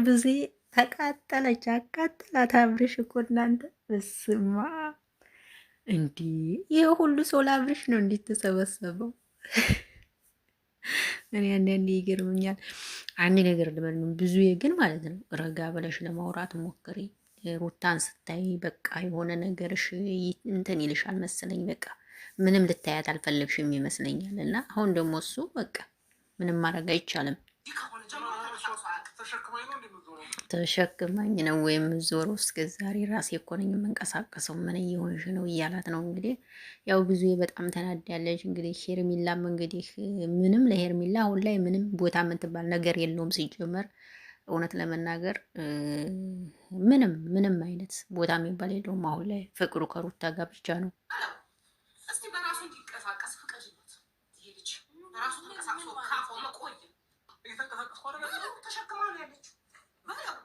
ብዙ ተቃጠለች፣ አቃጠላት አብርሽ እኮ እናንተ እስማ እንዲህ ይሄ ሁሉ ሰው ለአብርሽ ነው እንዴት ተሰበሰበው? እኔ አንዳንዴ ይገርምኛል። አንድ ነገር ልበል፣ ብዙ ግን ማለት ነው ረጋ ብለሽ ለማውራት ሞክሪ። ሩታን ስታይ በቃ የሆነ ነገርሽ እንትን ይልሻል መሰለኝ። በቃ ምንም ልታያት አልፈለግሽም ይመስለኛል። እና አሁን ደግሞ እሱ በቃ ምንም ማድረግ አይቻልም። ተሸክማኝ ነው ወይም ዞሮ እስከ ዛሬ ራሴ እኮ ነኝ የምንቀሳቀሰው፣ ምን እየሆንሽ ነው እያላት ነው እንግዲህ። ያው ብዙ በጣም ተናዳለች እንግዲህ። ሄርሚላም እንግዲህ ምንም ለሄርሚላ አሁን ላይ ምንም ቦታ የምትባል ነገር የለውም ሲጀመር እውነት ለመናገር ምንም ምንም አይነት ቦታ የሚባል የለውም አሁን ላይ፣ ፍቅሩ ከሩታ ጋር ብቻ ነው። እስቲ በራሱ እንዲንቀሳቀስ ፍቀጂለት። ይሄ ልጅ በራሱ ተንቀሳቅሶ ካቆመ ቆየ። ተሸክማ ነው ያለችው። በለው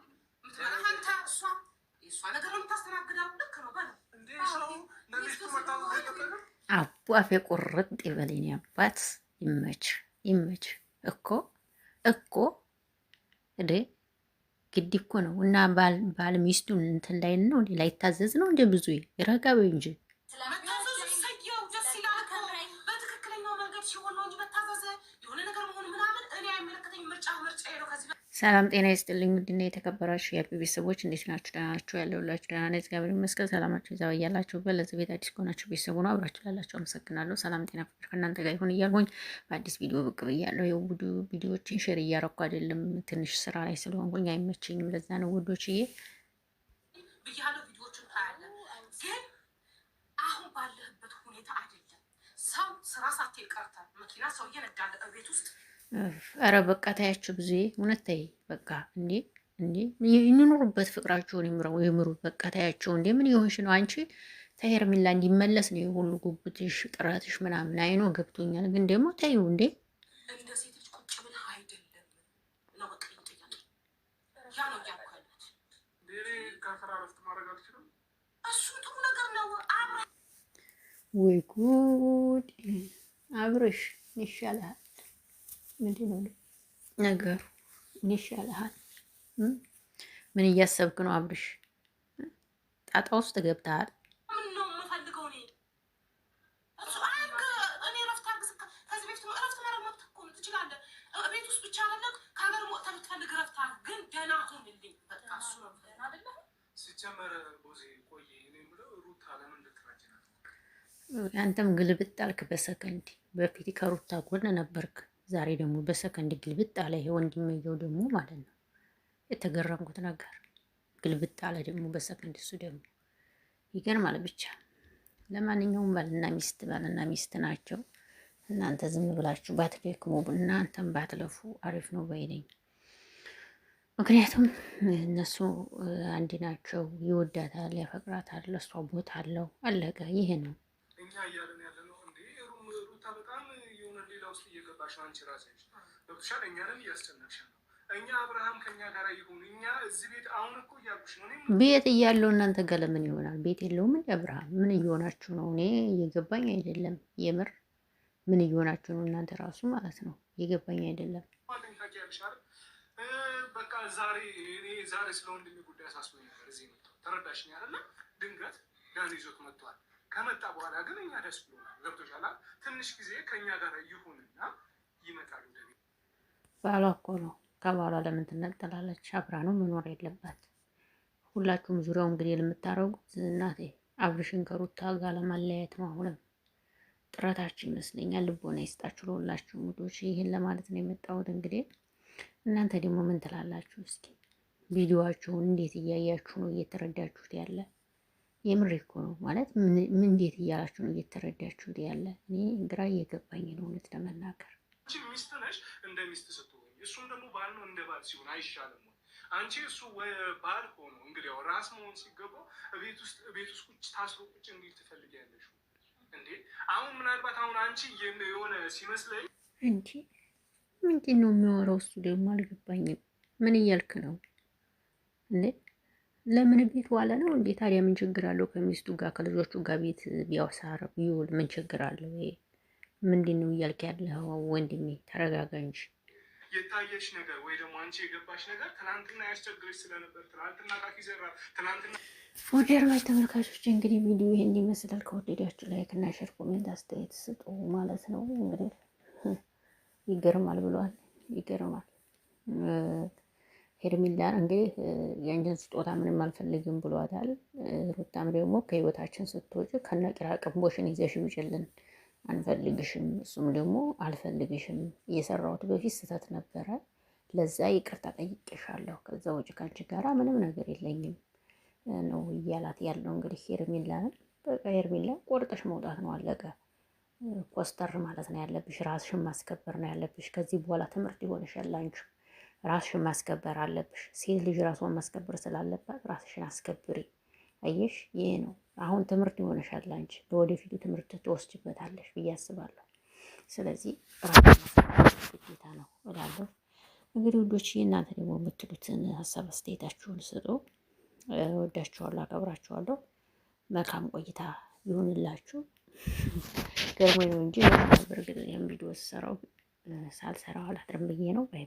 የምትበላህ አንተ፣ እሷ የእሷ ነገር ነው የምታስተናግደው። ልክ ነው በለው። አቦ አፌ ቁርጥ ይበለኝ አባት። ይመች ይመች እኮ እኮ እንዴ ግድ እኮ ነው። እና ባል ሚስቱን እንትን ላይ ነው እንዴ ላይታዘዝ ነው እንዴ? ብዙ ረጋ በይ እንጂ። መታዘዙ ሰየው ደስ ይላል እኮ በትክክለኛው መንገድ ሲሆን ነው እንጂ መታዘዝ የሆነ ነገር መሆኑ ምናምን እኔ አይመለከተኝም። ምርጫ ምርጫ ነው ከዚህ ሰላም ጤና ይስጥልኝ። ውድና የተከበራችሁ የአቢ ቤተሰቦች እንዴት ናችሁ? ደህና ናችሁ? ያለሁላችሁ ደህና ነኝ፣ እግዚአብሔር ይመስገን። ሰላማችሁ ይብዛ ባላችሁበት። ለዚህ ቤት አዲስ ከሆናችሁ ቤተሰቡ ነው አብራችሁ ላላችሁ አመሰግናለሁ። ሰላም ጤና ፍቅር ከእናንተ ጋር ይሁን እያልኩኝ በአዲስ ቪዲዮ ብቅ ብያለሁ። ይኸው ብዙ ቪዲዮዎችን share እያረኩ አይደለም፣ ትንሽ ስራ ላይ ስለሆንኩኝ አይመቸኝም። ለዛ ነው ውዶችዬ። ብያለሁ። ቪዲዮዎቹን ታያለህ። ግን አሁን ባለህበት ሁኔታ አይደለም። ሰው ስራ ሳትሄድ ቀርተህ መኪና ሰው እየነዳለ እቤት ውስጥ ኧረ በቃ ታያችሁ ብዙ እውነት ተይ በቃ እንዴ እንዴ ይኑሩበት፣ ፍቅራቸውን ይምረው ይምሩ። በቃ ታያቸው እንዴ ምን የሆንሽ ነው አንቺ? ተሄርሚላ እንዲመለስ ነው የሁሉ ጉጉትሽ ጥረትሽ ምናምን አይኖ ገብቶኛል። ግን ደግሞ ተይው እንዴ እንደ ሴት ልጅ ቁጭ ብለህ አይደለም ነው በቃ ጥያቄ ያ ነው እያልኩ ያለሁት። እሱ ጥሩ ነገር ነው። አብረህ ወይ ጉድ! አብርሽ ይሻልሃል። ምንድን ነው ነገሩ? ይሻልሃል። ምን እያሰብክ ነው አብርሽ? ጣጣ ውስጥ ገብተሃል። ምን ነው የምፈልገው እኔ እሱ አርግ እኔ እረፍት አርግ። ከዚህ በፊት እረፍት ማድረግ መብት እኮ ነው፣ ትችላለህ። ቤት ውስጥ ብቻ አይደለም ከሀገር ወጥተህ ብትፈልግ እረፍት አርግ፣ ግን ደህና ሁንልኝ። በቃ እሱ ነው አይደለ? ሲጀመር ቦዜ ቆየ እኔ የምለው ሩታ ለምን ልትራጅናት? አንተም ግልብጥ አልክ በሰከንድ። በፊት ከሩታ ጎን ነበርክ፣ ዛሬ ደግሞ በሰከንድ ግልብጥ አለ። ይሄ ወንድምየው ደግሞ ማለት ነው የተገረምኩት ነገር ግልብጥ አለ ደግሞ በሰከንድ። እሱ ደግሞ ይገርማል ብቻ። ለማንኛውም ባልና ሚስት ባልና ሚስት ናቸው። እናንተ ዝም ብላችሁ ባትደክሙ እናንተም ባትለፉ አሪፍ ነው ባይ ነኝ። ምክንያቱም እነሱ አንድ ናቸው። ይወዳታል፣ ያፈቅራታል፣ ለእሷ ቦታ አለው። አለቀ። ይሄ ነው። እኛ እያለን ያለ ነው እንዴ ሩታ በጣም የሆነ ሌላ ውስጥ እየገባሽ ነው። አንቺ ራስሽ ገብቶሻል። እኛንም እያስጨነቅሽ ነው። እኛ አብርሃም ከኛ ጋር ይሁን እኛ እዚህ ቤት አሁን እኮ እያልኩሽ ነው። እኔም ቤት እያለው እናንተ ጋር ለምን ይሆናል? ቤት የለውም እንደ አብርሃም ምን እየሆናችሁ ነው? እኔ እየገባኝ አይደለም። የምር ምን እየሆናችሁ ነው እናንተ ራሱ ማለት ነው። እየገባኝ አይደለም። አለኝ ታውቂያለሽ አይደል? በቃ ዛሬ እኔ ዛሬ ስለ ወንድሜ ጉዳይ አሳስቦኝ ነበር እዚህ የመጣሁት። ተረዳሽኝ አይደለ? ድንገት ዳን ይዞት መጥቷል። ከመጣ በኋላ ግን እኛ ደስ ብሎናል። ገብቶሻል አይደል? ትንሽ ጊዜ ከእኛ ጋር ይሁንና ይመጣል ወደ ቤት። ባሏ እኮ ነው። ከባሏ ለምን ትነጠላለች? አብራ ነው መኖር የለባት። ሁላችሁም ዙሪያው እንግዲህ የምታደርጉት እናቴ አብርሽን ከሩታ ጋር ለማለያየት ነው አሁንም ጥረታችሁ ይመስለኛል። ልቦና ይስጣችሁ ለሁላችሁም ውዶች። ይህን ለማለት ነው የመጣሁት። እንግዲህ እናንተ ደግሞ ምን ትላላችሁ? እስኪ ቪዲዮዋችሁን እንዴት እያያችሁ ነው እየተረዳችሁት ያለ? የምሬ እኮ ነው ማለት ምን እንዴት እያላችሁ ነው እየተረዳችሁት ያለ? እኔ ግራ እየገባኝ ነው እውነት ለመናገር። አንቺ ሚስት ነሽ፣ እንደ ሚስት ስትሆኝ፣ እሱም ደግሞ ባል ነው፣ እንደ ባል ሲሆን አይሻልም ወይ? አንቺ እሱ ባል ሆኖ እንግዲህ ያው ራስ መሆን ሲገባው ቤት ውስጥ ቤት ውስጥ ቁጭ ታስሮ ቁጭ እንዲል ትፈልጊያለሽ እንዴ? አሁን ምናልባት አሁን አንቺ የሆነ ሲመስለኝ እንዲ ምንድን ነው የሚያወራው? እሱ ደግሞ አልገባኝም። ምን እያልክ ነው እንዴ? ለምን ቤት ዋለ ነው እንዴ? ታዲያ ምን ችግር አለው? ከሚስቱ ጋር ከልጆቹ ጋር ቤት ቢያወሳር ቢውል ምን ችግር አለው? ይሄ ምንድን ነው እያልክ ያለኸው ወንድሜ? ተረጋጋ እንጂ። የታየሽ ነገር ወይ ደግሞ አንቺ የገባሽ ነገር ትናንትና ያስቸግርሽ ስለነበር ትናንትና ካኪ ዘራ ትናንትና ውድ አድማጭ ተመልካቾች እንግዲህ ቪዲዮ ይህን ይመስላል። ከወደዳችሁ like እና share፣ comment አስተያየት ስጡ ማለት ነው። እንግዲህ ይገርማል ብሏል። ይገርማል። ሄርሚላን እንግዲህ የአንቺን ስጦታ ምንም አልፈልግም ብሏታል። ሩታም ደግሞ ከህይወታችን ስትወጪ ከነቂራቅንቦሽን ይዘሽ ውጭልን፣ አንፈልግሽም። እሱም ደግሞ አልፈልግሽም፣ እየሰራሁት በፊት ስህተት ነበረ፣ ለዛ ይቅርታ ጠይቄሻለሁ። ከዛ ውጭ ከአንቺ ጋራ ምንም ነገር የለኝም ነው እያላት ያለው እንግዲህ ሄርሜላን። በቃ ሄርሜላ ቆርጠሽ መውጣት ነው አለቀ። ኮስተር ማለት ነው ያለብሽ። ራስሽን ማስከበር ነው ያለብሽ። ከዚህ በኋላ ትምህርት ይሆንሻል አንቺ ራስሽን ማስከበር አለብሽ። ሴት ልጅ ራሷን ማስከበር ስላለባት ራስሽን አስከብሪ። አየሽ፣ ይሄ ነው አሁን ትምህርት ይሆንሻል አንቺ ለወደፊቱ ትምህርት ትወስጅበታለሽ ብዬ አስባለሁ። ስለዚህ ራስሽን ማስከበር ግዴታ ነው እላለሁ። እንግዲህ ውዶች እናንተ ደግሞ የምትሉትን ሀሳብ አስተያየታችሁን ስጡ። እወዳችኋለሁ፣ አከብራችኋለሁ። መልካም ቆይታ ይሁንላችሁ። ገርሞኝ ነው እንጂ በእርግጥ ይህን ቪዲዮ ስሰራው ሳልሰራው አላድርም ብዬ ነው። bye።